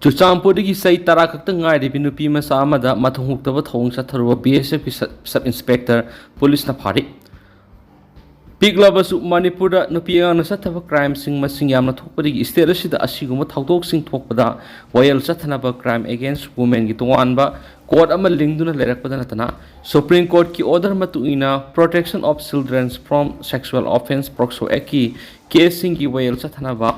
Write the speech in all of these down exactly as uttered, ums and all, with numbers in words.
ꯆꯨꯔꯆꯥꯟꯄꯨꯔꯗꯒꯤ ꯆꯍꯤ ꯇꯔꯥ ꯈꯛꯇ ꯉꯥꯏꯔꯤꯕꯤ ꯅꯨꯄꯤ ꯃꯆꯥ ꯑꯃꯗ ꯃꯊꯣꯡ ꯍꯨꯛꯇꯕ ꯊꯧꯑꯣꯡ ꯆꯠꯊꯔꯨꯕ ꯕꯤ ꯑꯦꯁ ꯑꯦꯐꯀꯤ ꯁꯕ ꯏꯟꯁꯄꯦꯛꯇꯔ ꯄꯨꯂꯤꯁꯅ ꯐꯥꯔꯤ꯫ ꯄꯤꯛꯂꯕꯁꯨ ꯃꯅꯤꯄꯨꯔꯗ ꯅꯨꯄꯤ ꯑꯉꯥꯡꯅ ꯆꯠꯊꯕ ꯀ꯭ꯔꯥꯏꯝꯁꯤꯡ ꯃꯁꯤꯡ ꯌꯥꯝꯅ ꯊꯣꯛꯄꯗꯒꯤ ꯁ꯭ꯇꯦꯠ ꯑꯁꯤꯗ ꯑꯁꯤꯒꯨꯝꯕ ꯊꯧꯗꯣꯛꯁꯤꯡ ꯊꯣꯛꯄꯗ ꯋꯥꯌꯦꯜ ꯆꯠꯊꯅꯕ ꯀ꯭ꯔꯥꯏꯝ ꯑꯦꯒꯦꯟꯁ ꯋꯨꯃꯦꯟꯒꯤ ꯇꯣꯉꯥꯟꯕ ꯀꯣꯔꯠ ꯑꯃ ꯂꯤꯡꯗꯨꯅ ꯂꯩꯔꯛꯄꯗ ꯅꯠꯇꯅ ꯁꯨꯄ꯭ꯔꯤꯝ ꯀꯣꯔꯠꯀꯤ ꯑꯣꯔꯗꯔ ꯃꯇꯨꯡ ꯏꯟꯅ Protection of Children from Sexual Offence, ꯄꯣꯛꯁꯣ ꯑꯦꯛꯀꯤ ꯀꯦꯁꯁꯤꯡꯒꯤ ꯋꯥꯌꯦꯜ ꯆꯠꯊꯅꯕ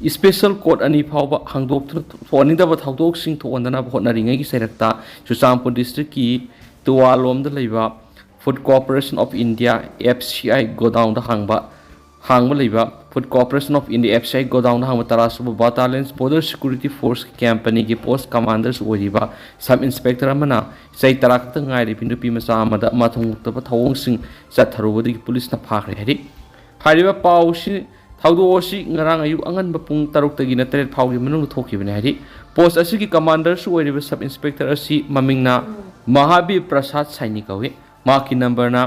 ꯏꯁꯄꯦꯁꯦꯜ ꯀꯣꯔꯠ ꯑꯅꯤ ꯐꯥꯎꯕ ꯍꯥꯡꯗꯣꯛꯇꯨꯅ ꯊꯣꯛꯍꯟꯅꯤꯡꯗꯕ ꯊꯧꯗꯣꯛꯁꯤꯡ ꯊꯣꯛꯍꯟꯗꯅꯕ ꯍꯣꯠꯅꯔꯤꯉꯩꯒꯤ ꯆꯩꯔꯛꯇ ꯆꯨꯔꯆꯥꯟꯄꯨꯔ ꯗꯤꯁꯇ꯭ꯔꯤꯛꯀꯤ ꯇꯨꯋꯥꯂꯣꯝꯗ ꯂꯩꯕ Food Corporation of India, F C I, ꯒꯣꯗꯥꯎꯟꯗ ꯍꯥꯡꯕ ꯍꯥꯡꯕ ꯂꯩꯕ Food Corporation of India, F C I, ꯒꯣꯗꯥꯎꯟꯗ ꯍꯥꯡꯕ ꯇꯔꯥꯁꯨꯕ ꯕꯥꯇꯥꯂꯤꯌꯟꯁ ꯕꯣꯔꯗꯔ ꯁꯦꯀ꯭ꯌꯨꯔꯤꯇꯤ ꯐꯣꯔꯁꯀꯤ ꯀꯦꯝꯞ ꯑꯅꯤꯒꯤ ꯄꯣꯁ ꯀꯃꯥꯟꯗꯔꯁꯨ ꯑꯣꯏꯔꯤꯕ ꯁꯕ ꯏꯟꯁꯄꯦꯛꯇꯔ ꯑꯃꯅ ꯆꯍꯤ ꯇꯔꯥ ꯈꯛꯇ ꯉꯥꯏꯔꯤꯕꯤ ꯅꯨꯄꯤ ꯃꯆꯥ ꯑꯃꯗ ꯃꯊꯣꯡ ꯍꯨꯛꯇꯕ ꯊꯧꯑꯣꯡꯁꯤꯡ ꯆꯠꯊꯔꯨꯕꯗꯒꯤ ꯄꯨꯂꯤꯁꯅ ꯐꯥꯈ꯭ꯔꯦ ꯍꯥꯏꯔꯤ꯫ ꯍꯥꯏꯔꯤꯕ ꯄꯥꯎꯁꯤ ꯊꯧꯗꯣꯛ ꯑꯁꯤ ꯉꯔꯥꯡ ꯑꯌꯨꯛ ꯑꯉꯟꯕ ꯄꯨꯡ ꯇꯔꯨꯛꯇꯒꯤꯅ ꯇꯔꯦꯠ ꯐꯥꯎꯒꯤ ꯃꯅꯨꯡꯗ ꯊꯣꯛꯈꯤꯕꯅꯤ ꯍꯥꯏꯔꯤ꯫ ꯄꯣꯁ ꯑꯁꯤꯒꯤ ꯀꯃꯥꯟꯗꯔꯁꯨ ꯑꯣꯏꯔꯤꯕ ꯁꯕ ꯏꯟꯁꯄꯦꯛꯇꯔ ꯑꯁꯤ ꯃꯃꯤꯡꯅ ꯃꯍꯥꯕꯤꯔ ꯄ꯭ꯔꯁꯥꯗ ꯁꯥꯏꯅꯤ ꯀꯧꯏ꯫ ꯃꯍꯥꯛꯀꯤ ꯅꯝꯕꯔꯅ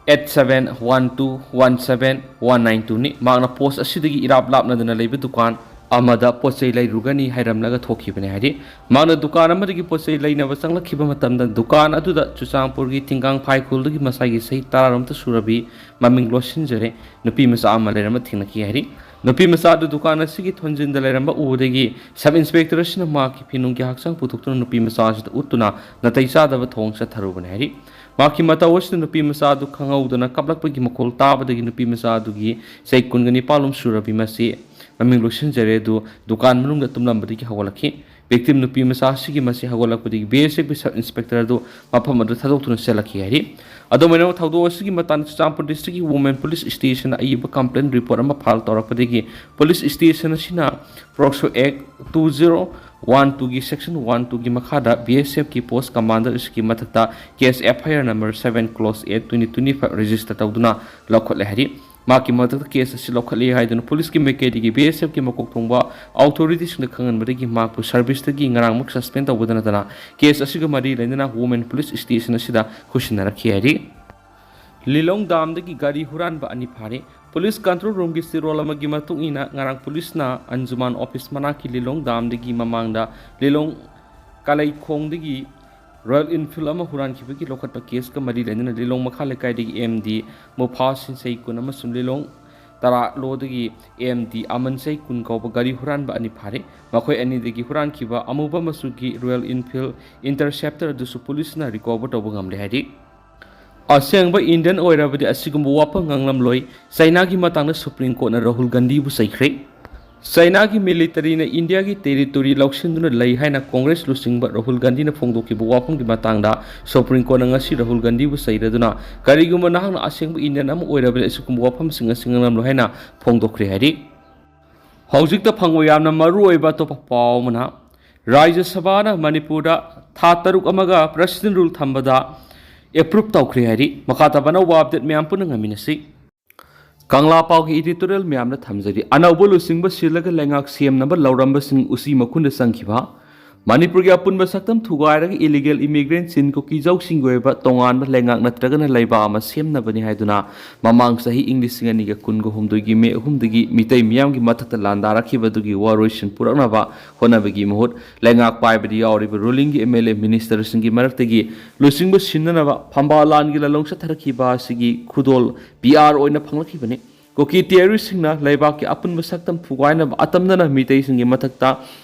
eight seven one two one seven one nine ꯇꯨꯅꯤ꯫ ꯃꯍꯥꯛꯅ ꯄꯣꯁ ꯑꯁꯤꯗꯒꯤ ꯏꯔꯥꯞ ꯂꯥꯞꯅꯗꯅ ꯂꯩꯕ ꯗꯨꯀꯥꯟ ꯑꯃꯗ ꯄꯣꯠ ꯆꯩ ꯂꯩꯔꯨꯒꯅꯤ ꯍꯥꯏꯔꯝꯂꯒ ꯊꯣꯛꯈꯤꯕꯅꯤ ꯍꯥꯏꯔꯤ꯫ ꯃꯍꯥꯛꯅ ꯗꯨꯀꯥꯟ ꯑꯃꯗꯒꯤ ꯄꯣꯠ ꯆꯩ ꯂꯩꯅꯕ ꯆꯪꯂꯛꯈꯤꯕ ꯃꯇꯝꯗ ꯗꯨꯀꯥꯟ ꯑꯗꯨꯗ ꯆꯨꯔꯆꯥꯟꯄꯨꯔꯒꯤ ꯊꯤꯡꯒꯥꯡ ꯐꯥꯏꯈꯨꯜꯗꯒꯤ ꯃꯁꯥꯒꯤ ꯆꯍꯤ ꯇꯔꯥꯔꯣꯝꯇ ꯁꯨꯔꯕꯤ ꯃꯃꯤꯡ ꯂꯣꯠꯁꯤꯟꯖꯔꯦ ꯅꯨꯄꯤ ꯃꯆꯥ ꯑꯃ ꯂꯩꯔꯝꯕ ꯊꯦꯡꯅꯈꯤ ꯍꯥꯏꯔꯤ꯫ ꯅꯨꯄꯤ ꯃꯆꯥ ꯑꯗꯨ ꯗꯨꯀꯥꯟ ꯑꯁꯤꯒꯤ ꯊꯣꯟꯖꯤꯟꯗ ꯂꯩꯔꯝꯕ ꯎꯕꯗꯒꯤ ꯁꯕ ꯏꯟꯁꯄꯦꯛꯇꯔ ꯑꯁꯤꯅ ꯃꯍꯥꯛꯀꯤ ꯐꯤꯅꯨꯡꯒꯤ ꯍꯛꯆꯥꯡ ꯄꯨꯊꯣꯛꯇꯨꯅ ꯅꯨꯄꯤ ꯃꯆꯥ ꯑꯁꯤꯗ ꯎꯠꯇꯨꯅ ꯅꯥꯇꯩ ꯆꯥꯗꯕ ꯊꯧꯑꯣꯡ ꯆꯠꯊꯔꯨꯕꯅꯤ ꯍꯥꯏꯔꯤ꯫ ꯃꯍꯥꯛꯀꯤ ꯃꯇꯧ ꯑꯁꯤꯗ ꯅꯨꯄꯤ ꯃꯆꯥ ꯑꯗꯨ ꯈꯪꯍꯧꯗꯅ ꯀꯞꯂꯛꯄꯒꯤ ꯃꯈꯣꯜ ꯇꯥꯕꯗꯒꯤ ꯅꯨꯄꯤ ꯃꯆꯥ ꯑꯗꯨꯒꯤ ꯆꯍꯤ ꯀꯨꯟꯒ ꯅꯤꯄꯥꯜ ꯂꯣꯝ ꯁꯨꯔꯕꯤ ꯃꯁꯤ ꯃꯃꯤꯡ ꯂꯣꯠꯁꯤꯟꯖꯔꯦ ꯑꯗꯨ ꯗꯨꯀꯥꯟ ꯃꯅꯨꯡꯗ ꯇꯨꯝꯂꯝꯕꯗꯒꯤ ꯍꯧꯒꯠꯂꯛꯈꯤ꯫ ꯚꯤꯛꯇꯤꯝ ꯅꯨꯄꯤ ꯃꯆꯥ ꯑꯁꯤꯒꯤ ꯃꯁꯤ ꯍꯧꯒꯠꯂꯛꯄꯗꯒꯤ ꯕꯤ ꯑꯦꯁ ꯑꯦꯐꯀꯤ ꯁꯕ ꯏꯟꯁꯄꯦꯛꯇꯔ ꯑꯗꯨ ꯃꯐꯝ ꯑꯗꯨ ꯊꯥꯗꯣꯛꯇꯨꯅ ꯆꯦꯜꯂꯛꯈꯤ ꯍꯥꯏꯔꯤ꯫ ꯑꯗꯨꯝ ꯑꯣꯏꯅꯃꯛ ꯊꯧꯗꯣꯛ ꯑꯁꯤꯒꯤ ꯃꯇꯥꯡꯗ ꯆꯨꯔꯆꯥꯟꯄꯨꯔ ꯗꯤꯁꯇ꯭ꯔꯤꯛꯀꯤ ꯋꯨꯃꯦꯟ ꯄꯨꯂꯤꯁ ꯁ꯭ꯇꯦꯁꯟꯗ ꯑꯏꯕ ꯀꯝꯄ꯭ꯂꯦꯟ ꯔꯤꯄꯣꯔꯠ ꯑꯃ ꯐꯥꯏꯜ ꯇꯧꯔꯛꯄꯗꯒꯤ ꯄꯨꯂꯤꯁ ꯁ꯭ꯇꯦꯁꯟ ꯑꯁꯤꯅ POCSO act two zero one ꯇꯨꯒꯤ ꯁꯦꯛꯁꯟ ꯋꯥꯟ ꯇꯨꯒꯤ ꯃꯈꯥꯗ ꯕꯤ ꯑꯦꯁ ꯑꯦꯐꯀꯤ ꯄꯣꯁ ꯀꯃꯥꯟꯗꯔ ꯑꯁꯤꯒꯤ ꯃꯊꯛꯇ case F I R number seven close eight twenty twenty five register ꯇꯧꯗꯨꯅ ꯂꯧꯈꯠꯂꯦ ꯍꯥꯏꯔꯤ꯫ ꯃꯍꯥꯛꯀꯤ ꯃꯊꯛꯇ ꯀꯦꯁ ꯑꯁꯤ ꯂꯧꯈꯠꯂꯦ ꯍꯥꯏꯗꯨꯅ ꯄꯨꯂꯤꯁꯀꯤ ꯃꯥꯏꯀꯩꯗꯒꯤ ꯕꯤ ꯑꯦꯁ ꯑꯦꯐꯀꯤ ꯃꯀꯣꯛ ꯊꯣꯡꯕ ꯑꯣꯊꯣꯔꯤꯇꯤꯁꯤꯡꯗ ꯈꯪꯍꯟꯕꯗꯒꯤ ꯃꯍꯥꯛꯄꯨ ꯁꯔꯚꯤꯁꯇꯒꯤ ꯉꯔꯥꯡꯃꯛ ꯁꯁꯄꯦꯟ ꯇꯧꯕꯗ ꯅꯠꯇꯅ ꯀꯦꯁ ꯑꯁꯤꯒ ꯃꯔꯤ ꯂꯩꯅꯅ ꯋꯨꯃꯦꯟ ꯄꯨꯂꯤꯁ ꯁ꯭ꯇꯦꯁꯟ ꯑꯁꯤꯗ ꯈꯨꯠꯁꯤꯟꯅꯔꯛꯈꯤ ꯍꯥꯏꯔꯤ꯫ ꯂꯤꯂꯣꯡ ꯗꯥꯝꯗꯒꯤ ꯒꯥꯔꯤ ꯍꯨꯔꯥꯟꯕ ꯑꯅꯤ ꯐꯥꯔꯦ꯫ ꯄꯨꯂꯤꯁ ꯀꯟꯇ꯭ꯔꯣꯜ ꯔꯨꯝꯒꯤ ꯆꯦꯔꯣꯜ ꯑꯃꯒꯤ ꯃꯇꯨꯡ ꯏꯟꯅ, ꯉꯔꯥꯡ ꯄꯨꯂꯤꯁꯅ ꯑꯟꯖꯨꯃꯥꯟ ꯑꯣꯐꯤꯁ ꯃꯅꯥꯛꯀꯤ ꯂꯤꯂꯣꯡ ꯗꯥꯝꯗꯒꯤ ꯃꯃꯥꯡꯗ ꯂꯤꯂꯣꯡ ꯀꯥꯂꯩꯈꯣꯡꯗꯒꯤ ꯔꯣꯌꯦꯜ ꯏꯟꯐꯤꯜ ꯑꯃ ꯍꯨꯔꯥꯟꯈꯤꯕꯒꯤ ꯂꯧꯈꯠꯄ ꯀꯦꯁꯀ ꯃꯔꯤ ꯂꯩꯅꯅ ꯂꯤꯂꯣꯡ ꯃꯈꯥ ꯂꯩꯀꯥꯏꯗꯒꯤ ꯑꯦꯝ ꯗꯤ ꯃꯨꯐꯥ ꯁꯤꯟꯁꯩ ꯀꯨꯟ ꯑꯃꯁꯨꯡ ꯂꯤꯂꯣꯡ ꯇꯔꯥ ꯂꯣꯗꯒꯤ ꯑꯦꯝ ꯗꯤ ꯑꯃꯟꯁꯩ ꯀꯨꯟ ꯀꯧꯕ ꯒꯥꯔꯤ ꯍꯨꯔꯥꯟꯕ ꯑꯅꯤ ꯐꯥꯔꯦ꯫ ꯃꯈꯣꯏ ꯑꯅꯤꯗꯒꯤ ꯍꯨꯔꯥꯟꯈꯤꯕ ꯑꯃꯨꯕ ꯃꯆꯨꯒꯤ ꯔꯣꯌꯦꯜ ꯏꯟꯐꯤꯜ ꯏꯟꯇꯔꯁꯦꯞꯇꯔ ꯑꯗꯨꯁꯨ ꯄꯨꯂꯤꯁꯅ ꯔꯤꯀꯣꯚꯔ ꯇꯧꯕ ꯉꯝꯂꯦ ꯍꯥꯏꯔꯤ꯫ ꯑꯁꯦꯡꯕ ꯏꯟꯗꯤꯌꯟ ꯑꯣꯏꯔꯕꯗꯤ ꯑꯁꯤꯒꯨꯝꯕ ꯋꯥꯐꯝ ꯉꯥꯡꯂꯝꯂꯣꯏ꯫ ꯆꯥꯏꯅꯥꯒꯤ ꯃꯇꯥꯡꯗ ꯁꯨꯄ꯭ꯔꯤꯝ ꯀꯣꯔꯠꯅ ꯔꯥꯍꯨꯜ ꯒꯥꯟꯙꯤꯕꯨ ꯆꯩꯈ꯭ꯔꯦ꯫ ꯆꯥꯏꯅꯥꯒꯤ ꯃꯤꯂꯤꯇꯔꯤꯅ ꯏꯟꯗꯤꯌꯥꯒꯤ ꯇꯦꯔꯤꯇꯣꯔꯤ ꯂꯧꯁꯤꯟꯗꯨꯅ ꯂꯩ ꯍꯥꯏꯅ ꯀꯣꯡꯒ꯭ꯔꯦꯁ ꯂꯨꯆꯤꯡꯕ ꯔꯥꯍꯨꯜ ꯒꯥꯟꯙꯤꯅ ꯐꯣꯡꯗꯣꯛꯈꯤꯕ ꯋꯥꯐꯝꯒꯤ ꯃꯇꯥꯡꯗ ꯁꯨꯄ꯭ꯔꯤꯝ ꯀꯣꯔꯠꯅ ꯉꯁꯤ ꯔꯥꯍꯨꯜ ꯒꯥꯟꯙꯤꯕꯨ ꯆꯩꯔꯗꯨꯅ, "ꯀꯔꯤꯒꯨꯝꯕ ꯅꯍꯥꯛꯅ ꯑꯁꯦꯡꯕ ꯏꯟꯗꯤꯌꯟ ꯑꯃ ꯑꯣꯏꯔꯕꯗꯤ ꯑꯁꯤꯒꯨꯝꯕ ꯋꯥꯐꯝꯁꯤꯡ ꯑꯁꯤ ꯉꯥꯡꯂꯝꯂꯣꯏ" ꯍꯥꯏꯅ ꯐꯣꯡꯗꯣꯛꯈ꯭ꯔꯦ ꯍꯥꯏꯔꯤ꯫ ꯍꯧꯖꯤꯛꯇ ꯐꯪꯕ ꯌꯥꯝꯅ ꯃꯔꯨꯑꯣꯏꯕ ꯑꯇꯣꯞꯄ ꯄꯥꯎ ꯑꯃꯅ, ꯔꯥꯖ꯭ꯌ ꯁꯚꯥꯅ ꯃꯅꯤꯄꯨꯔꯗ ꯊꯥ ꯇꯔꯨꯛ ꯑꯃꯒ ꯄ꯭ꯔꯁꯤꯗꯦꯟ ꯔꯨꯜ ꯊꯝꯕꯗ ꯑꯦꯄ꯭ꯔꯨꯞ ꯇꯧꯈ꯭ꯔꯦ ꯍꯥꯏꯔꯤ꯫ ꯃꯈꯥ ꯇꯥꯕ ꯑꯅꯧꯕ ꯑꯞꯗꯦꯠ ꯃꯌꯥꯝ ꯄꯨꯟꯅ ꯉꯥꯏꯃꯤꯟꯅꯁꯤ꯫ ꯀꯪꯂꯥ ꯄꯥꯎꯒꯤ ꯏꯗꯤꯇꯣꯔꯤꯌꯦꯜ ꯃꯌꯥꯝꯗ ꯊꯝꯖꯔꯤ꯫ ꯑꯅꯧꯕ ꯂꯨꯆꯤꯡꯕ ꯁꯤꯜꯂꯒ ꯂꯩꯉꯥꯛ ꯁꯦꯝꯅꯕ ꯂꯧꯔꯝꯕꯁꯤꯡ ꯎꯆꯤ ꯃꯈꯨꯟꯗ ꯆꯪꯈꯤꯕ꯫ ꯃꯅꯤꯄꯨꯔꯒꯤ ꯑꯄꯨꯟꯕ ꯁꯛꯇꯝ ꯊꯨꯒꯥꯏꯔꯒ ꯏꯂꯤꯒꯦꯜ ꯏꯃꯤꯒ꯭ꯔꯦꯟꯠꯁꯤꯡ ꯀꯨꯀꯤꯖꯧꯁꯤꯡꯒꯤ ꯑꯣꯏꯕ ꯇꯣꯉꯥꯟꯕ ꯂꯩꯉꯥꯛ ꯅꯠꯇ꯭ꯔꯒꯅ ꯂꯩꯕꯥꯛ ꯑꯃ ꯁꯦꯝꯅꯕꯅꯤ ꯍꯥꯏꯗꯨꯅ ꯃꯃꯥꯡ ꯆꯍꯤ ꯏꯪ ꯂꯤꯁꯤꯡ ꯑꯅꯤꯒ ꯀꯨꯟꯒ ꯍꯨꯝꯗꯣꯏꯒꯤ ꯃꯦ ꯑꯍꯨꯝꯗꯒꯤ ꯃꯤꯇꯩ ꯃꯤꯌꯥꯝꯒꯤ ꯃꯊꯛꯇ ꯂꯥꯟꯗꯥꯔꯛꯈꯤꯕꯗꯨꯒꯤ ꯋꯥꯔꯣꯏꯁꯤꯟ ꯄꯨꯔꯛꯅꯕ ꯍꯣꯠꯅꯕꯒꯤ ꯃꯍꯨꯠ, ꯂꯩꯉꯥꯛ ꯄꯥꯏꯕꯗ ꯌꯥꯎꯔꯤꯕ ꯔꯨꯂꯤꯡꯒꯤ ꯑꯦꯝ ꯑꯦꯜ ꯑꯦ ꯃꯤꯅꯤꯁꯇꯔꯁꯤꯡꯒꯤ ꯃꯔꯛꯇꯒꯤ ꯂꯨꯆꯤꯡꯕ ꯁꯤꯟꯅꯅꯕ ꯐꯝꯕꯥꯜ ꯂꯥꯟꯒꯤ ꯂꯥꯂꯣꯡ ꯆꯠꯊꯔꯛꯈꯤꯕ ꯑꯁꯤꯒꯤ ꯈꯨꯗꯣꯜ ꯄꯤ ꯑꯥꯔ ꯑꯣꯏꯅ ꯐꯪꯂꯛꯈꯤꯕꯅꯤ꯫ ꯀꯨꯀꯤ ꯇꯦꯔꯣꯔꯤꯁꯁꯤꯡꯅ ꯂꯩꯕꯥꯛꯀꯤ ꯑꯄꯨꯟꯕ ꯁꯛꯇꯝ ꯊꯨꯒꯥꯏꯅꯕ ꯑꯇꯝꯅꯅ ꯃꯤꯇꯩꯁꯤꯡꯒꯤ ꯃꯊꯛꯇ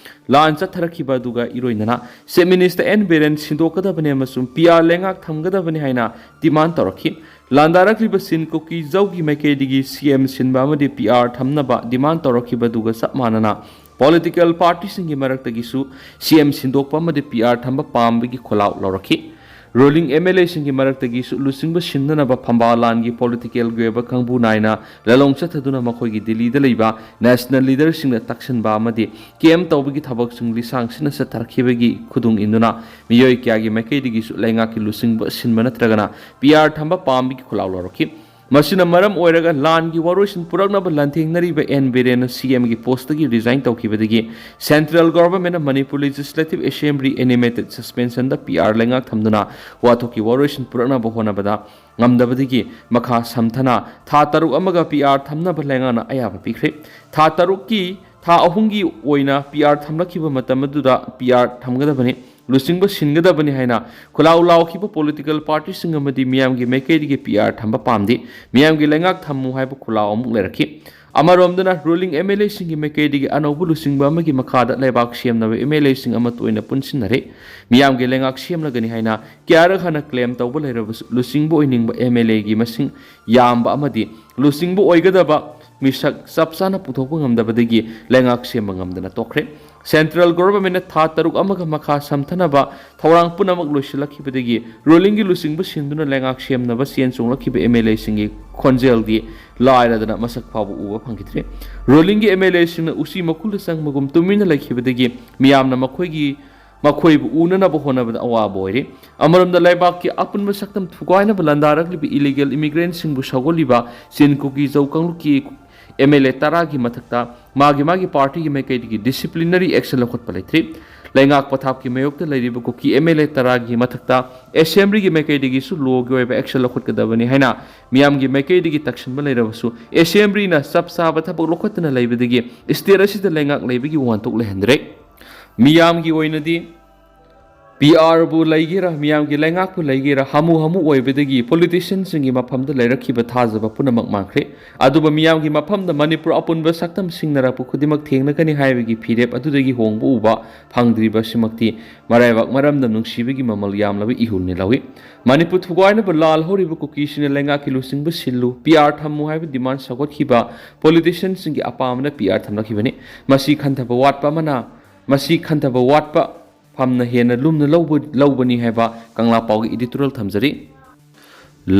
ꯂꯥꯟ ꯆꯠꯊꯔꯛꯈꯤꯕ ꯑꯗꯨꯒ ꯏꯔꯣꯏꯅꯅ ꯆꯤꯐ ꯃꯤꯅꯤꯁꯇꯔ ꯑꯦꯟ ꯕꯤꯔꯦꯟ ꯁꯤꯟꯗꯣꯛꯀꯗꯕꯅꯤ ꯑꯃꯁꯨꯡ ꯄꯤ ꯑꯥꯔ ꯂꯩꯉꯥꯛ ꯊꯝꯒꯗꯕꯅꯤ ꯍꯥꯏꯅ ꯗꯤꯃꯥꯟ ꯇꯧꯔꯛꯈꯤ꯫ ꯂꯥꯟꯗꯥꯔꯛꯂꯤꯕ ꯁꯤꯟ ꯀꯨꯀꯤꯖꯧꯒꯤ ꯃꯥꯏꯀꯩꯗꯒꯤ ꯁꯤ ꯑꯦꯝ ꯁꯤꯟꯕ ꯑꯃꯗꯤ ꯄꯤ ꯑꯥꯔ ꯊꯝꯅꯕ ꯗꯤꯃꯥꯟ ꯇꯧꯔꯛꯈꯤꯕ ꯑꯗꯨꯒ ꯆꯞ ꯃꯥꯟꯅꯅ ꯄꯣꯂꯤꯇꯤꯀꯦꯜ ꯄꯥꯔꯇꯤꯁꯤꯡꯒꯤ ꯃꯔꯛꯇꯒꯤꯁꯨ ꯁꯤ ꯑꯦꯝ ꯁꯤꯟꯗꯣꯛꯄ ꯑꯃꯗꯤ ꯄꯤ ꯑꯥꯔ ꯊꯝꯕ ꯄꯥꯝꯕꯒꯤ ꯈꯣꯜꯂꯥꯎ ꯂꯧꯔꯛꯈꯤ꯫ ꯔꯨꯂꯤꯡ ꯑꯦꯝ ꯑꯦꯜ ꯑꯦꯁꯤꯡꯒꯤ ꯃꯔꯛꯇꯒꯤꯁꯨ ꯂꯨꯆꯤꯡꯕ ꯁꯤꯟꯅꯅꯕ ꯐꯝꯕꯥꯜ ꯂꯥꯟꯒꯤ ꯄꯣꯂꯤꯇꯤꯀꯦꯜꯒꯤ ꯑꯣꯏꯕ ꯀꯥꯡꯕꯨ ꯅꯥꯏꯅ ꯂꯥꯂꯣꯡ ꯆꯠꯊꯗꯨꯅ ꯃꯈꯣꯏꯒꯤ ꯗꯤꯜꯂꯤꯗ ꯂꯩꯕ ꯅꯦꯁꯅꯦꯜ ꯂꯤꯗꯔꯁꯤꯡꯗ ꯇꯛꯁꯤꯟꯕ ꯑꯃꯗꯤ ꯀꯦꯝ ꯇꯧꯕꯒꯤ ꯊꯕꯛꯁꯤꯡ ꯂꯤꯁꯥꯡ ꯁꯤꯠꯅ ꯆꯠꯊꯔꯛꯈꯤꯕꯒꯤ ꯈꯨꯗꯨꯡ ꯏꯟꯗꯨꯅ ꯃꯤꯑꯣꯏ ꯀꯌꯥꯒꯤ ꯃꯥꯏꯀꯩꯗꯒꯤꯁꯨ ꯂꯩꯉꯥꯛꯀꯤ ꯂꯨꯆꯤꯡꯕ ꯁꯤꯟꯕ ꯅꯠꯇ꯭ꯔꯒꯅ ꯄꯤ ꯑꯥꯔ ꯊꯝꯕ ꯄꯥꯝꯕꯒꯤ ꯈꯣꯜꯂꯥꯎ ꯂꯧꯔꯛꯈꯤ꯫ ꯃꯁꯤꯅ ꯃꯔꯝ ꯑꯣꯏꯔꯒ ꯂꯥꯟꯒꯤ ꯋꯥꯔꯣꯏꯁꯤꯟ ꯄꯨꯔꯛꯅꯕ ꯂꯥꯟꯊꯦꯡꯅꯔꯤꯕ ꯑꯦꯟ ꯕꯤꯔꯦꯟꯅ ꯁꯤ ꯑꯦꯝꯒꯤ ꯄꯣꯁꯇꯒꯤ ꯔꯤꯖꯥꯏꯟ ꯇꯧꯈꯤꯕꯗꯒꯤ ꯁꯦꯟꯇ꯭ꯔꯦꯜ ꯒꯣꯚꯔꯟꯃꯦꯟꯠꯅ ꯃꯅꯤꯄꯨꯔ ꯂꯦꯖꯤꯁꯂꯦꯇꯤꯚ ꯑꯦꯁꯦꯝꯕ꯭ꯂꯤ ꯑꯦꯅꯤꯃꯦꯇꯦꯗ ꯁꯁꯄꯦꯟꯁꯟꯗ ꯄꯤ ꯑꯥꯔ ꯂꯩꯉꯥꯛ ꯊꯝꯗꯨꯅ ꯋꯥꯊꯣꯛꯀꯤ ꯋꯥꯔꯣꯏꯁꯤꯟ ꯄꯨꯔꯛꯅꯕ ꯍꯣꯠꯅꯕꯗ ꯉꯝꯗꯕꯗꯒꯤ ꯃꯈꯥ ꯁꯝꯊꯅ ꯊꯥ ꯇꯔꯨꯛ ꯑꯃꯒ ꯄꯤ ꯑꯥꯔ ꯊꯝꯅꯕ ꯂꯩꯉꯥꯛꯅ ꯑꯌꯥꯕ ꯄꯤꯈ꯭ꯔꯦ꯫ ꯊꯥ ꯇꯔꯨꯛꯀꯤ ꯊꯥ ꯑꯍꯨꯝꯒꯤ ꯑꯣꯏꯅ ꯄꯤ ꯑꯥꯔ ꯊꯝꯂꯛꯈꯤꯕ ꯃꯇꯝ ꯑꯗꯨꯗ ꯄꯤ ꯑꯥꯔ ꯊꯝꯒꯗꯕꯅꯤ, ꯂꯨꯆꯤꯡꯕ ꯁꯤꯟꯒꯗꯕꯅꯤ ꯍꯥꯏꯅ ꯈꯨꯜꯂꯥꯎ ꯂꯥꯎꯈꯤꯕ ꯄꯣꯂꯤꯇꯤꯀꯦꯜ ꯄꯥꯔꯇꯤꯁꯤꯡ ꯑꯃꯗꯤ ꯃꯤꯌꯥꯝꯒꯤ ꯃꯥꯏꯀꯩꯗꯒꯤ ꯄꯤ ꯑꯥꯔ ꯊꯝꯕ ꯄꯥꯝꯗꯦ꯫ ꯃꯤꯌꯥꯝꯒꯤ ꯂꯩꯉꯥꯛ ꯊꯝꯃꯨ ꯍꯥꯏꯕ ꯈꯨꯜꯂꯥꯎ ꯑꯃꯨꯛ ꯂꯩꯔꯛꯈꯤ꯫ ꯑꯃꯔꯣꯝꯗꯅ ꯔꯨꯂꯤꯡ ꯑꯦꯝ ꯑꯦꯜ ꯑꯦꯁꯤꯡꯒꯤ ꯃꯥꯏꯀꯩꯗꯒꯤ ꯑꯅꯧꯕ ꯂꯨꯆꯤꯡꯕ ꯑꯃꯒꯤ ꯃꯈꯥꯗ ꯂꯩꯕꯥꯛ ꯁꯦꯝꯅꯕ ꯑꯦꯝ ꯑꯦꯜ ꯑꯦꯁꯤꯡ ꯑꯃ ꯇꯣꯏꯅ ꯄꯨꯟꯁꯤꯟꯅꯔꯦ꯫ ꯃꯤꯌꯥꯝꯒꯤ ꯂꯩꯉꯥꯛ ꯁꯦꯝꯂꯒꯅꯤ ꯍꯥꯏꯅ ꯀꯌꯥꯔꯛ ꯍꯟꯅ ꯀ꯭ꯂꯦꯝ ꯇꯧꯕ ꯂꯩꯔꯕꯁꯨ ꯂꯨꯆꯤꯡꯕ ꯑꯣꯏꯅꯤꯡꯕ ꯑꯦꯝ ꯑꯦꯜ ꯑꯦꯒꯤ ꯃꯁꯤꯡ ꯌꯥꯝꯕ ꯑꯃꯗꯤ ꯂꯨꯆꯤꯡꯕ ꯑꯣꯏꯒꯗꯕ ꯃꯤꯁꯛ ꯆꯞ ꯆꯥꯅ ꯄꯨꯊꯣꯛꯄ ꯉꯝꯗꯕꯗꯒꯤ ꯂꯩꯉꯥꯛ ꯁꯦꯝꯕ ꯉꯝꯗꯅ ꯇꯣꯛꯈ꯭ꯔꯦ꯫ ꯁꯦꯟꯇ꯭ꯔꯦꯜ ꯒꯣꯚꯔꯟꯃꯦꯟꯠꯅ ꯊꯥ ꯇꯔꯨꯛ ꯑꯃꯒ ꯃꯈꯥ ꯁꯝꯊꯅꯕ ꯊꯧꯔꯥꯡ ꯄꯨꯝꯅꯃꯛ ꯂꯣꯏꯁꯤꯜꯂꯛꯈꯤꯕꯗꯒꯤ ꯔꯨꯂꯤꯡꯒꯤ ꯂꯨꯆꯤꯡꯕ ꯁꯤꯟꯗꯨꯅ ꯂꯩꯉꯥꯛ ꯁꯦꯝꯅꯕ ꯆꯦꯟ ꯆꯣꯡꯂꯛꯈꯤꯕ ꯑꯦꯝ ꯑꯦꯜ ꯑꯦꯁꯤꯡꯒꯤ ꯈꯣꯟꯖꯦꯜꯗꯤ ꯂꯥꯏꯔꯗꯅ ꯃꯁꯛ ꯐꯥꯎꯕ ꯎꯕ ꯐꯪꯈꯤꯗ꯭ꯔꯦ꯫ ꯔꯨꯂꯤꯡꯒꯤ ꯑꯦꯝ ꯑꯦꯜ ꯑꯦꯁꯤꯡꯅ ꯎꯆꯤ ꯃꯈꯨꯜꯗ ꯆꯪꯕꯒꯨꯝ ꯇꯨꯃꯤꯟꯅ ꯂꯩꯈꯤꯕꯗꯒꯤ ꯃꯤꯌꯥꯝꯅ ꯃꯈꯣꯏꯒꯤ ꯃꯈꯣꯏꯕꯨ ꯎꯅꯅꯕ ꯍꯣꯠꯅꯕꯗ ꯑꯋꯥꯕ ꯑꯣꯏꯔꯤ꯫ ꯑꯃꯔꯣꯝꯗ ꯂꯩꯕꯥꯛꯀꯤ ꯑꯄꯨꯟꯕ ꯁꯛꯇꯝ ꯊꯨꯒꯥꯏꯅꯕ ꯂꯥꯟꯗꯥꯔꯛꯂꯤꯕ ꯏꯂꯤꯒꯦꯜ ꯏꯃꯤꯒ꯭ꯔꯦꯟꯁꯤꯡꯕꯨ ꯁꯧꯒꯠꯂꯤꯕ ꯆꯤꯟ ꯀꯨꯀꯤ ꯖꯧ ꯀꯥꯡꯂꯨꯞꯀꯤ ꯑꯦꯝ ꯑꯦꯜ ꯑꯦ ꯇꯔꯥꯒꯤ ꯃꯊꯛꯇ ꯃꯥꯒꯤ ꯃꯥꯒꯤ ꯄꯥꯔꯇꯤꯒꯤ ꯃꯥꯏꯀꯩꯗꯒꯤ ꯗꯤꯁꯤꯄ꯭ꯂꯤꯅꯔꯤ ꯑꯦꯛꯁꯟ ꯂꯧꯈꯠꯄ ꯂꯩꯇ꯭ꯔꯤ꯫ ꯂꯩꯉꯥꯛ ꯄꯊꯥꯞꯀꯤ ꯃꯥꯌꯣꯛꯇ ꯂꯩꯔꯤꯕ ꯀꯨꯀꯤ ꯑꯦꯝ ꯑꯦꯜ ꯑꯦ ꯇꯔꯥꯒꯤ ꯃꯊꯛꯇ ꯑꯦꯁꯦꯝꯕ꯭ꯂꯤꯒꯤ ꯃꯥꯏꯀꯩꯗꯒꯤꯁꯨ ꯂꯣꯒꯤ ꯑꯣꯏꯕ ꯑꯦꯛꯁꯟ ꯂꯧꯈꯠꯀꯗꯕꯅꯤ ꯍꯥꯏꯅ ꯃꯤꯌꯥꯝꯒꯤ ꯃꯥꯏꯀꯩꯗꯒꯤ ꯇꯛꯁꯤꯟꯕ ꯂꯩꯔꯕꯁꯨ ꯑꯦꯁꯦꯝꯕ꯭ꯂꯤꯅ ꯆꯞ ꯆꯥꯕ ꯊꯕꯛ ꯂꯧꯈꯠꯇꯅ ꯂꯩꯕꯗꯒꯤ ꯁ꯭ꯇꯦꯠ ꯑꯁꯤꯗ ꯂꯩꯉꯥꯛ ꯂꯩꯕꯒꯤ ꯋꯥꯍꯟꯊꯣꯛ ꯂꯩꯍꯟꯗ꯭ꯔꯦ꯫ ꯃꯤꯌꯥꯝꯒꯤ ꯑꯣꯏꯅꯗꯤ ꯄꯤ ꯑꯥꯔꯕꯨ ꯂꯩꯒꯦꯔꯥ, ꯃꯤꯌꯥꯝꯒꯤ ꯂꯩꯉꯥꯛꯄꯨ ꯂꯩꯒꯦꯔꯥ, ꯍꯥꯃꯨ ꯍꯥꯃꯨ ꯑꯣꯏꯕꯗꯒꯤ ꯄꯣꯂꯤꯇꯤꯁꯤꯌꯟꯁꯤꯡꯒꯤ ꯃꯐꯝꯗ ꯂꯩꯔꯛꯈꯤꯕ ꯊꯥꯖꯕ ꯄꯨꯝꯅꯃꯛ ꯃꯥꯡꯈ꯭ꯔꯦ꯫ ꯑꯗꯨꯕꯨ ꯃꯤꯌꯥꯝꯒꯤ ꯃꯐꯝꯗ ꯃꯅꯤꯄꯨꯔ ꯑꯄꯨꯟꯕ ꯁꯛꯇꯝ ꯁꯤꯡꯅꯔꯛꯄ ꯈꯨꯗꯤꯡꯃꯛ ꯊꯦꯡꯅꯒꯅꯤ ꯍꯥꯏꯕꯒꯤ ꯐꯤꯔꯦꯞ ꯑꯗꯨꯗꯒꯤ ꯍꯣꯡꯕ ꯎꯕ ꯐꯪꯗ꯭ꯔꯤꯕꯁꯤꯃꯛꯇꯤ ꯃꯔꯥꯏꯕꯛ ꯃꯔꯝꯗꯝ ꯅꯨꯡꯁꯤꯕꯒꯤ ꯃꯃꯜ ꯌꯥꯝꯂꯕ ꯏꯍꯨꯜꯅꯤ ꯂꯧꯏ꯫ ꯃꯅꯤꯄꯨꯔ ꯊꯨꯒꯥꯏꯅꯕ ꯂꯥꯜ ꯍꯧꯔꯤꯕ ꯀꯨꯀꯤꯁꯤꯡꯅ ꯂꯩꯉꯥꯛꯀꯤ ꯂꯨꯆꯤꯡꯕ ꯁꯤꯜꯂꯨ, ꯄꯤ ꯑꯥꯔ ꯊꯝꯃꯨ ꯍꯥꯏꯕ ꯗꯤꯃꯥꯟ ꯁꯧꯒꯠꯈꯤꯕ ꯄꯣꯂꯤꯇꯤꯁꯤꯌꯟꯁꯤꯡꯒꯤ ꯑꯄꯥꯝꯕꯅ ꯄꯤ ꯑꯥꯔ ꯊꯝꯂꯛꯈꯤꯕꯅꯤ꯫ ꯃꯁꯤ ꯈꯟꯊꯕ ꯋꯥꯠꯄ ꯑꯃꯅ, ꯃꯁꯤ ꯈꯟꯊꯕ ꯋꯥꯠꯄ ꯐꯝꯅ ꯍꯦꯟꯅ ꯂꯨꯝꯅ ꯂꯧꯕ-, ꯂꯧꯕꯅꯤ ꯍꯥꯏꯕ ꯀꯪꯂꯥ ꯄꯥꯎꯒꯤ ꯏꯗꯤꯇꯣꯔꯤꯌꯦꯜ ꯊꯝꯖꯔꯤ꯫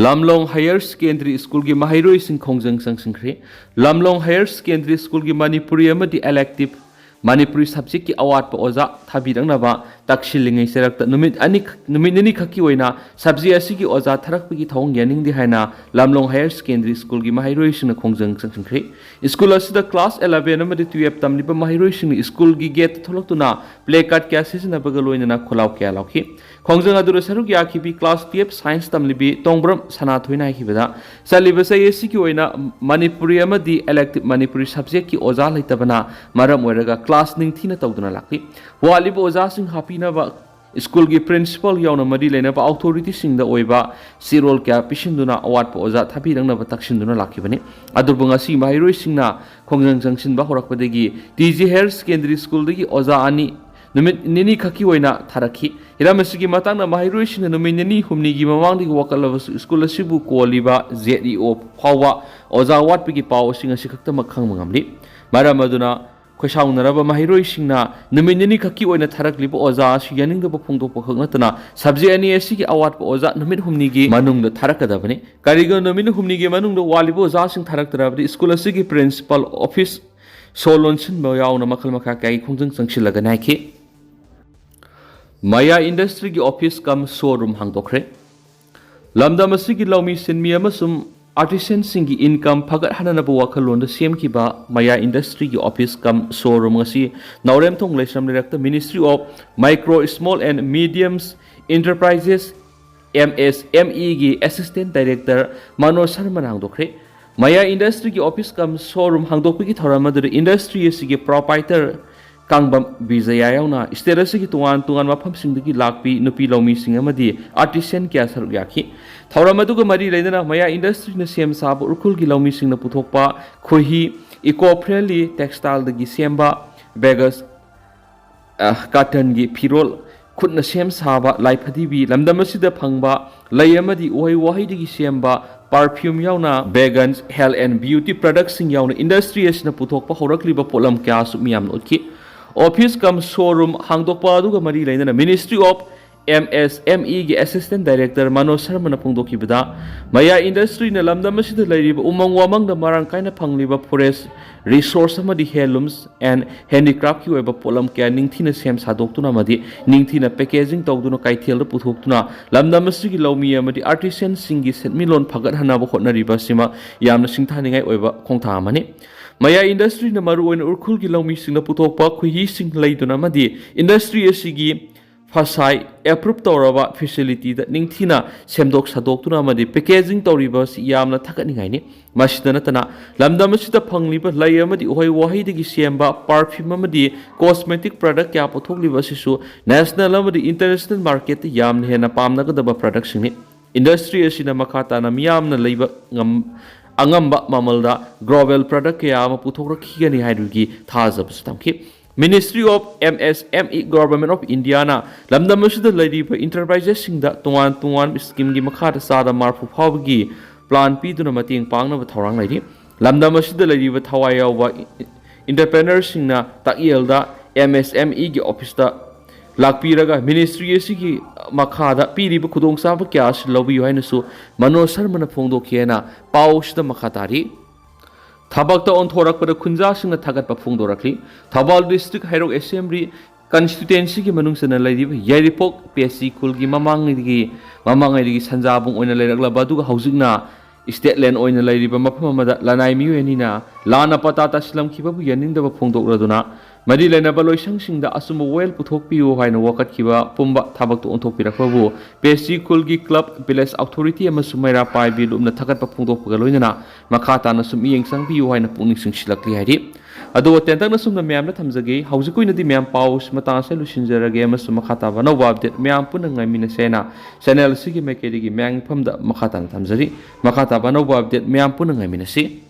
ꯂꯝꯂꯣꯡ ꯍꯥꯌꯔ ꯁꯦꯀꯦꯟꯗꯔꯤ ꯁ꯭ꯀꯨꯜꯒꯤ ꯃꯍꯩꯔꯣꯏꯁꯤꯡ ꯈꯣꯡꯖꯪ ꯆꯪꯁꯤꯟꯈ꯭ꯔꯦ꯫ ꯂꯝꯂꯣꯡ ꯍꯥꯌꯔ ꯁꯦꯀꯦꯟꯗꯔꯤ ꯁ꯭ꯀꯨꯜꯒꯤ ꯃꯅꯤꯄꯨꯔꯤ ꯑꯃꯗꯤ ꯏꯂꯦꯛꯇꯤꯚ ꯃꯅꯤꯄꯨꯔꯤ ꯁꯕꯖꯦꯛꯀꯤ ꯑꯋꯥꯠꯄ ꯑꯣꯖꯥ ꯊꯥꯕꯤꯔꯛꯅꯕ ꯇꯛꯁꯤꯜꯂꯤꯉꯩ ꯆꯔꯛꯇ ꯅꯨꯃꯤꯠ ꯑꯅꯤ, ꯅꯨꯃꯤꯠ ꯅꯤꯅꯤ ꯈꯛꯀꯤ ꯑꯣꯏꯅ ꯁꯕꯖꯦꯛ ꯑꯁꯤꯒꯤ ꯑꯣꯖꯥ ꯊꯥꯔꯛꯄꯒꯤ ꯊꯧꯑꯣꯡ ꯌꯥꯅꯤꯡꯗꯦ ꯍꯥꯏꯅ ꯂꯝꯂꯣꯡ ꯍꯥꯌꯔ ꯁꯦꯀꯦꯟꯗꯔꯤ ꯁ꯭ꯀꯨꯜꯒꯤ ꯃꯍꯩꯔꯣꯏꯁꯤꯡꯅ ꯈꯣꯡꯖꯪ ꯆꯪꯁꯤꯟꯈ꯭ꯔꯦ꯫ ꯁ꯭ꯀꯨꯜ ꯑꯁꯤꯗ ꯀ꯭ꯂꯥꯁ eleven ꯑꯃꯗꯤ twelve ꯇꯝꯂꯤꯕ ꯃꯍꯩꯔꯣꯏꯁꯤꯡꯅ ꯁ꯭ꯀꯨꯜꯒꯤ ꯒꯦꯠꯇ ꯊꯣꯛꯂꯛꯇꯨꯅ ꯄ꯭ꯂꯦ ꯀꯥꯔꯗ ꯀꯌꯥ ꯁꯤꯖꯤꯟꯅꯕꯒ ꯂꯣꯏꯅꯅ ꯈꯣꯜꯂꯥꯎ ꯀꯌꯥ ꯂꯥꯎꯈꯤ꯫ ꯈꯣꯡꯖꯪ ꯑꯗꯨꯗ ꯁꯔꯨꯛ ꯌꯥꯈꯤꯕꯤ ꯀ꯭ꯂꯥꯁ twelve ꯁꯥꯏꯟꯁ ꯇꯝꯂꯤꯕꯤ ꯇꯣꯡꯕ꯭ꯔꯝ ꯁꯅꯥꯊꯣꯏꯅ ꯍꯥꯏꯈꯤꯕꯗ, ꯆꯠꯂꯤꯕ ꯆꯍꯤ ꯑꯁꯤꯒꯤ ꯑꯣꯏꯅ ꯃꯅꯤꯄꯨꯔꯤ ꯑꯃꯗꯤ ꯏꯂꯦꯛꯇꯤꯚ ꯃꯅꯤꯄꯨꯔꯤ ꯁꯕꯖꯦꯛꯀꯤ ꯑꯣꯖꯥ ꯂꯩꯇꯕꯅ ꯃꯔꯝ ꯑꯣꯏꯔꯒ ꯀ꯭ꯂꯥꯁ ꯅꯤꯡꯊꯤꯅ ꯇꯧꯗꯨꯅ ꯂꯥꯛꯂꯤ꯫ ꯋꯥꯠꯂꯤꯕ ꯑꯣꯖꯥꯁꯤꯡ ꯍꯥꯞꯄꯤꯅꯕ ꯁ꯭ꯀꯨꯜꯒꯤ ꯄ꯭ꯔꯤꯟꯁꯤꯄꯥꯜ ꯌꯥꯎꯅ ꯃꯔꯤ ꯂꯩꯅꯕ ꯑꯣꯊꯣꯔꯤꯇꯤꯁꯤꯡꯗ ꯑꯣꯏꯕ ꯆꯦꯔꯣꯜ ꯀꯌꯥ ꯄꯤꯁꯤꯟꯗꯨꯅ ꯑꯋꯥꯠꯄ ꯑꯣꯖꯥ ꯊꯥꯕꯤꯔꯛꯅꯕ ꯇꯛꯁꯤꯟꯗꯨꯅ ꯂꯥꯛꯈꯤꯕꯅꯤ꯫ ꯑꯗꯨꯕꯨ ꯉꯁꯤ ꯃꯍꯩꯔꯣꯏꯁꯤꯡꯅ ꯈꯣꯡꯖꯪ ꯆꯪꯁꯤꯟꯕ ꯍꯧꯔꯛꯄꯗꯒꯤ ꯇꯤ ꯖꯤ ꯍꯥꯌꯔ ꯁꯦꯀꯦꯟꯗꯔꯤ ꯁ꯭ꯀꯨꯜꯗꯒꯤ ꯑꯣꯖꯥ ꯑꯅꯤ ꯅꯨꯃꯤꯠ ꯅꯤꯅꯤ ꯈꯛꯀꯤ ꯑꯣꯏꯅ ꯊꯥꯔꯛꯈꯤ꯫ ꯍꯤꯔꯝ ꯑꯁꯤꯒꯤ ꯃꯇꯥꯡꯗ ꯃꯍꯩꯔꯣꯏꯁꯤꯡꯅ ꯅꯨꯃꯤꯠ ꯅꯤꯅꯤ ꯍꯨꯝꯅꯤꯒꯤ ꯃꯃꯥꯡꯗꯒꯤ ꯋꯥꯀꯠꯂꯕꯁꯨ ꯁ꯭ꯀꯨꯜ ꯑꯁꯤꯕꯨ ꯀꯣꯜꯂꯤꯕ ꯖꯦꯠ ꯏ ꯑꯣ ꯐꯥꯎꯕ ꯑꯣꯖꯥ ꯋꯥꯠꯄꯒꯤ ꯄꯥꯎ ꯑꯁꯤ ꯉꯁꯤ ꯈꯛꯇꯃꯛ ꯈꯪꯕ ꯉꯝꯂꯤ꯫ ꯃꯔꯝ ꯑꯗꯨꯅ ꯈꯣꯏꯁꯥꯎꯅꯔꯕ ꯃꯍꯩꯔꯣꯏꯁꯤꯡꯅ ꯅꯨꯃꯤꯠ ꯅꯤꯅꯤ ꯈꯛꯀꯤ ꯑꯣꯏꯅ ꯊꯥꯔꯛꯂꯤꯕ ꯑꯣꯖꯥ ꯑꯁꯤ ꯌꯥꯅꯤꯡꯗꯕ ꯐꯣꯡꯗꯣꯛꯄ ꯈꯛ ꯅꯠꯇꯅ ꯁꯕꯖꯦꯛ ꯑꯅꯤ ꯑꯁꯤꯒꯤ ꯑꯋꯥꯠꯄ ꯑꯣꯖꯥ ꯅꯨꯃꯤꯠ ꯍꯨꯝꯅꯤꯒꯤ ꯃꯅꯨꯡꯗ ꯊꯥꯔꯛꯀꯗꯕꯅꯤ꯫ ꯀꯔꯤꯒꯨꯝꯕ ꯅꯨꯃꯤꯠ ꯍꯨꯝꯅꯤꯒꯤ ꯃꯅꯨꯡꯗ ꯋꯥꯠꯂꯤꯕ ꯑꯣꯖꯥꯁꯤꯡ ꯊꯥꯔꯛꯇ꯭ꯔꯕꯗꯤ ꯁ꯭ꯀꯨꯜ ꯑꯁꯤꯒꯤ ꯄ꯭ꯔꯤꯟꯁꯤꯄꯥꯜ ꯑꯣꯐꯤꯁ ꯁꯣ ꯂꯣꯟꯁꯤꯟꯕ ꯌꯥꯎꯅ ꯃꯈꯜ ꯃꯈꯥ ꯀꯌꯥꯒꯤ ꯈꯣꯡꯖꯪ ꯆꯪꯁꯤꯜꯂꯒꯅꯤ ꯍꯥꯏꯈꯤ꯫ ꯃꯌꯥ ꯏꯟꯗꯁꯇ꯭ꯔꯤꯒꯤ ꯑꯣꯐꯤꯁ ꯀꯝ ꯁꯣꯔꯨꯝ ꯍꯥꯡꯗꯣꯛꯈ꯭ꯔꯦ꯫ ꯂꯝꯗꯝ ꯑꯁꯤꯒꯤ ꯂꯧꯃꯤ ꯁꯤꯟꯃꯤ ꯑꯃꯁꯨꯡ ꯑꯥꯔꯇꯤꯁꯟꯁꯤꯡꯒꯤ ꯏꯟꯀꯝ ꯐꯒꯠꯍꯟꯅꯕ ꯋꯥꯈꯜꯂꯣꯟꯗ ꯁꯦꯝꯈꯤꯕ ꯃꯌꯥ ꯏꯟꯗꯁꯇ꯭ꯔꯤꯒꯤ ꯑꯣꯐꯤꯁ ꯀꯝ ꯁꯣꯔꯨꯝ ꯑꯁꯤ ꯅꯥꯎꯔꯦꯝꯊꯣꯡ ꯂꯩꯁ꯭ꯔꯝ ꯂꯩꯔꯛꯇ Ministry of Micro, Small and Mediums Enterprises, M S M Eꯒꯤ ꯑꯦꯁꯤꯁꯇꯦꯟ ꯗꯥꯏꯔꯦꯛꯇꯔ ꯃꯅꯣꯖ ꯁꯔꯃꯅ ꯍꯥꯡꯗꯣꯛꯈ꯭ꯔꯦ꯫ ꯃꯌꯥ ꯏꯟꯗꯁꯇ꯭ꯔꯤꯒꯤ ꯑꯣꯐꯤꯁ ꯀꯝ ꯁꯣꯔꯨꯝ ꯍꯥꯡꯗꯣꯛꯄꯒꯤ ꯊꯧꯔꯝ ꯑꯗꯨꯗ ꯏꯟꯗꯁꯇ꯭ꯔꯤ ꯑꯁꯤꯒꯤ ꯄ꯭ꯔꯣꯄꯥꯏꯇꯔ ꯀꯥꯡꯕꯝ ꯕꯤꯖꯌꯥ ꯌꯥꯎꯅ ꯁ꯭ꯇꯦꯠ ꯑꯁꯤꯒꯤ ꯇꯣꯉꯥꯟ ꯇꯣꯉꯥꯟꯕ ꯃꯐꯝꯁꯤꯡꯗꯒꯤ ꯂꯥꯛꯄꯤ ꯅꯨꯄꯤ ꯂꯧꯃꯤꯁꯤꯡ ꯑꯃꯗꯤ ꯑꯥꯔꯇꯤꯁꯟ ꯀꯌꯥ ꯁꯔꯨꯛ ꯌꯥꯈꯤ꯫ ꯊꯧꯔꯝ ꯑꯗꯨꯒ ꯃꯔꯤ ꯂꯩꯅꯅ ꯃꯌꯥ ꯏꯟꯗꯁꯇ꯭ꯔꯤꯅ ꯁꯦꯝ ꯁꯥꯕ ꯎꯈ꯭ꯔꯨꯜꯒꯤ ꯂꯧꯃꯤꯁꯤꯡꯅ ꯄꯨꯊꯣꯛꯄ ꯈꯣꯏꯍꯤ, eco friendly textileꯗꯒꯤ ꯁꯦꯝꯕ ꯕꯦꯒꯁ, ꯑ, ꯀꯥꯇꯟꯒꯤ ꯐꯤꯔꯣꯜ, ꯈꯨꯠꯅ ꯁꯦꯝ ꯁꯥꯕ ꯂꯥꯏꯐꯗꯤꯕꯤ, ꯂꯝꯗꯝ ꯑꯁꯤꯗ ꯐꯪꯕ ꯂꯩ ꯑꯃꯗꯤ ꯎꯍꯩ ꯋꯥꯍꯩꯗꯒꯤ ꯁꯦꯝꯕ perfume ꯌꯥꯎꯅ vegan, health and beauty productꯁꯤꯡ ꯌꯥꯎꯅ ꯏꯟꯗꯁꯇ꯭ꯔꯤ ꯑꯁꯤꯅ ꯄꯨꯊꯣꯛꯄ ꯍꯧꯔꯛꯂꯤꯕ ꯄꯣꯠꯂꯝ ꯀꯌꯥꯁꯨ ꯃꯤꯌꯥꯝꯅ ꯎꯠꯈꯤ꯫ ꯑꯣꯐꯤꯁ ꯀꯝ ꯁꯣꯔꯨꯝ ꯍꯥꯡꯗꯣꯛꯄ ꯑꯗꯨꯒ ꯃꯔꯤ ꯂꯩꯅꯅ Ministry of M S M ꯏꯒꯤ Assistant Director ꯃꯅꯣꯖ ꯁꯔꯃꯅ ꯐꯣꯡꯗꯣꯛꯈꯤꯕꯗ, ꯃꯌꯥ ꯏꯟꯗꯁꯇ꯭ꯔꯤꯅ ꯂꯝꯗꯝ ꯑꯁꯤꯗ ꯂꯩꯔꯤꯕ ꯎꯃꯪ ꯋꯥꯃꯪꯗ ꯃꯔꯥꯡ ꯀꯥꯏꯅ ꯐꯪꯂꯤꯕ forest resource ꯑꯃꯗꯤ handlooms and handicraftꯀꯤ ꯑꯣꯏꯕ ꯄꯣꯠꯂꯝ ꯀꯌꯥ ꯅꯤꯡꯊꯤꯅ ꯁꯦꯝ ꯁꯥꯗꯣꯛꯇꯨꯅ ꯑꯃꯗꯤ ꯅꯤꯡꯊꯤꯅ packaging ꯇꯧꯗꯨꯅ ꯀꯩꯊꯦꯜꯗ ꯄꯨꯊꯣꯛꯇꯨꯅ ꯂꯝꯗꯝ ꯑꯁꯤꯒꯤ ꯂꯧꯃꯤ ꯑꯃꯗꯤ artisanꯁꯤꯡꯒꯤ ꯁꯦꯟꯃꯤꯠꯂꯣꯟ ꯐꯒꯠꯍꯟꯅꯕ ꯍꯣꯠꯅꯔꯤꯕ ꯑꯁꯤꯃ ꯌꯥꯝꯅ ꯁꯤꯡꯊꯥꯅꯤꯡꯉꯥꯏ ꯑꯣꯏꯕ ꯈꯣꯡꯊꯥꯡ ꯑꯃꯅꯤ꯫ ꯃꯌꯥ ꯏꯟꯗꯁꯇ꯭ꯔꯤꯅ ꯃꯔꯨꯑꯣꯏꯅ ꯎꯈ꯭ꯔꯨꯜꯒꯤ ꯂꯧꯃꯤꯁꯤꯡꯅ ꯄꯨꯊꯣꯛꯄ ꯈꯣꯏꯍꯤꯁꯤꯡ ꯂꯩꯗꯨꯅ ꯑꯃꯗꯤ ꯏꯟꯗꯁꯇ꯭ꯔꯤ ꯑꯁꯤꯒꯤ ꯐꯁꯥꯏ approve ꯇꯧꯔꯕ facilityꯗ ꯅꯤꯡꯊꯤꯅ ꯁꯦꯝꯗꯣꯛ ꯁꯥꯗꯣꯛꯇꯨꯅ ꯑꯃꯗꯤ packaging ꯇꯧꯔꯤꯕ ꯑꯁꯤ ꯌꯥꯝꯅ ꯊꯥꯒꯠꯅꯤꯡꯉꯥꯏꯅꯤ꯫ ꯃꯁꯤꯗ ꯅꯠꯇꯅ, ꯂꯝꯗꯝ ꯑꯁꯤꯗ ꯐꯪꯂꯤꯕ ꯂꯩ ꯑꯃꯗꯤ ꯎꯍꯩ ꯋꯥꯍꯩꯗꯒꯤ ꯁꯦꯝꯕ perfume ꯑꯃꯗꯤ cosmetic product ꯀꯌꯥ ꯄꯨꯊꯣꯛꯂꯤꯕ ꯑꯁꯤꯁꯨ national ꯑꯃꯗꯤ international marketꯇ ꯌꯥꯝꯅ ꯍꯦꯟꯅ ꯄꯥꯝꯅꯒꯗꯕ productꯁꯤꯡꯅꯤ꯫ ꯏꯟꯗꯁꯇ꯭ꯔꯤ ꯑꯁꯤꯅ ꯃꯈꯥ ꯇꯥꯅ ꯃꯤꯌꯥꯝꯅ ꯂꯩꯕ ꯉꯝ-, ꯑꯉꯝꯕ ꯃꯃꯜꯗ global product ꯀꯌꯥ ꯑꯃ ꯄꯨꯊꯣꯛꯂꯛꯈꯤꯒꯅꯤ ꯍꯥꯏꯕꯒꯤ ꯊꯥꯖꯕꯁꯨ ꯊꯝꯈꯤ꯫ Ministry of M S M E, Government of Indiaꯅ ꯂꯝꯗꯝ ꯑꯁꯤꯗ ꯂꯩꯔꯤꯕ enterpriseꯁꯤꯡꯗ ꯇꯣꯉꯥꯟ ꯇꯣꯉꯥꯟꯕ schemeꯒꯤ ꯃꯈꯥꯗ ꯆꯥꯗ ꯃꯔꯐꯨ ꯐꯥꯎꯕꯒꯤ plan ꯄꯤꯗꯨꯅ ꯃꯇꯦꯡ ꯄꯥꯡꯅꯕ ꯊꯧꯔꯥꯡ ꯂꯩꯔꯤ꯫ ꯂꯝꯗꯝ ꯑꯁꯤꯗ ꯂꯩꯔꯤꯕ ꯊꯋꯥꯏ ꯌꯥꯎꯕ entrepreneurꯁꯤꯡꯅ ꯇꯥꯛꯌꯦꯜꯗ M S M Eꯒꯤ officeꯇ ꯂꯥꯛꯄꯤꯔꯒ ministry ꯑꯁꯤꯒꯤ ꯃꯈꯥꯗ ꯄꯤꯔꯤꯕ ꯈꯨꯗꯣꯡꯆꯥꯕ ꯀꯌꯥ ꯑꯁꯤ ꯂꯧꯕꯤꯌꯨ ꯍꯥꯏꯅꯁꯨ ꯃꯅꯣꯖ ꯁꯔꯃꯅ ꯐꯣꯡꯗꯣꯛꯈꯤ ꯍꯥꯏꯅ ꯄꯥꯎ ꯑꯁꯤꯗ ꯃꯈꯥ ꯇꯥꯔꯤ꯫ ꯊꯕꯛꯇ ꯑꯣꯟꯊꯣꯔꯛꯄꯗ ꯈꯨꯟꯖꯥꯁꯤꯡꯅ ꯊꯥꯒꯠꯄ ꯐꯣꯡꯗꯣꯔꯛꯂꯤ꯫ ꯊꯧꯕꯥꯜ district ꯍꯩꯔꯣꯛ assembly constituencyꯒꯤ ꯃꯅꯨꯡ ꯆꯟꯅ ꯂꯩꯔꯤꯕ ꯌꯥꯏꯔꯤꯄꯣꯛ ꯄꯤ ꯑꯩꯆ ꯁꯤ ꯈꯨꯜꯒꯤ ꯃꯃꯥꯡꯉꯩꯗꯒꯤ, ꯃꯃꯥꯡꯉꯩꯗꯒꯤ ꯁꯟꯖꯥꯕꯨꯡ ꯑꯣꯏꯅ ꯂꯩꯔꯛꯂꯕ ꯑꯗꯨꯒ ꯍꯧꯖꯤꯛꯅ state land ꯑꯣꯏꯅ ꯂꯩꯔꯤꯕ ꯃꯐꯝ ꯑꯃꯗ ꯂꯅꯥꯏ ꯃꯤꯑꯣꯏ ꯑꯅꯤꯅ ꯂꯥꯟꯅ ꯄꯇꯥ ꯇꯥꯁꯤꯜꯂꯝꯈꯤꯕꯕꯨ ꯌꯥꯅꯤꯡꯗꯕ ꯐꯣꯡꯗꯣꯛꯂꯗꯨꯅ ꯃꯔꯤ ꯂꯩꯅꯕ ꯂꯣꯏꯁꯪꯁꯤꯡꯗ ꯑꯆꯨꯝꯕ ꯋꯥꯌꯦꯜ ꯄꯨꯊꯣꯛꯄꯤꯌꯨ ꯍꯥꯏꯅ ꯋꯥꯀꯠꯈꯤꯕ ꯄꯨꯝꯕ ꯊꯕꯛꯇ ꯑꯣꯟꯊꯣꯛꯄꯤꯔꯛꯄꯕꯨ P H C ꯈꯨꯜꯒꯤ club, village authority ꯑꯃꯁꯨꯡ ꯃꯩꯔꯥ ꯄꯥꯏꯕꯤ ꯂꯨꯞꯅ ꯊꯥꯒꯠꯄ ꯐꯣꯡꯗꯣꯛꯄꯒ ꯂꯣꯏꯅꯅ ꯃꯈꯥ ꯇꯥꯅꯁꯨ ꯃꯤꯠꯌꯦꯡ ꯆꯪꯕꯤꯌꯨ ꯍꯥꯏꯅ ꯄꯨꯛꯅꯤꯡ ꯆꯤꯡꯁꯤꯜꯂꯛꯂꯤ ꯍꯥꯏꯔꯤ꯫ ꯑꯗꯨꯒ ꯇꯦꯟꯇꯛꯅ ꯁꯨꯝꯅ ꯃꯌꯥꯝꯗ ꯊꯝꯖꯒꯦ꯫ ꯍꯧꯖꯤꯛꯀꯤ ꯑꯣꯏꯅꯗꯤ ꯃꯌꯥꯝ ꯄꯥꯎ ꯑꯁꯤ ꯃꯇꯥꯡ ꯑꯁꯤꯗ ꯂꯣꯏꯁꯤꯟꯖꯔꯒꯦ ꯑꯃꯁꯨꯡ ꯃꯈꯥ ꯇꯥꯕ ꯑꯅꯧꯕ update ꯃꯌꯥꯝ ꯄꯨꯟꯅ ꯉꯥꯏꯃꯤꯟꯅꯁꯦ ꯍꯥꯏꯅ channel ꯑꯁꯤꯒꯤ ꯃꯥꯏꯀꯩꯗꯒꯤ ꯃꯌꯥꯝꯒꯤ ꯃꯐꯝꯗ ꯃꯈꯥ ꯇꯥꯅ ꯊꯝꯖꯔꯤ꯫ ꯃꯈꯥ ꯇꯥꯕ ꯑꯅꯧꯕ update ꯃꯌꯥꯝ ꯄꯨꯟꯅ ꯉꯥꯏꯃꯤꯟꯅꯁꯤ꯫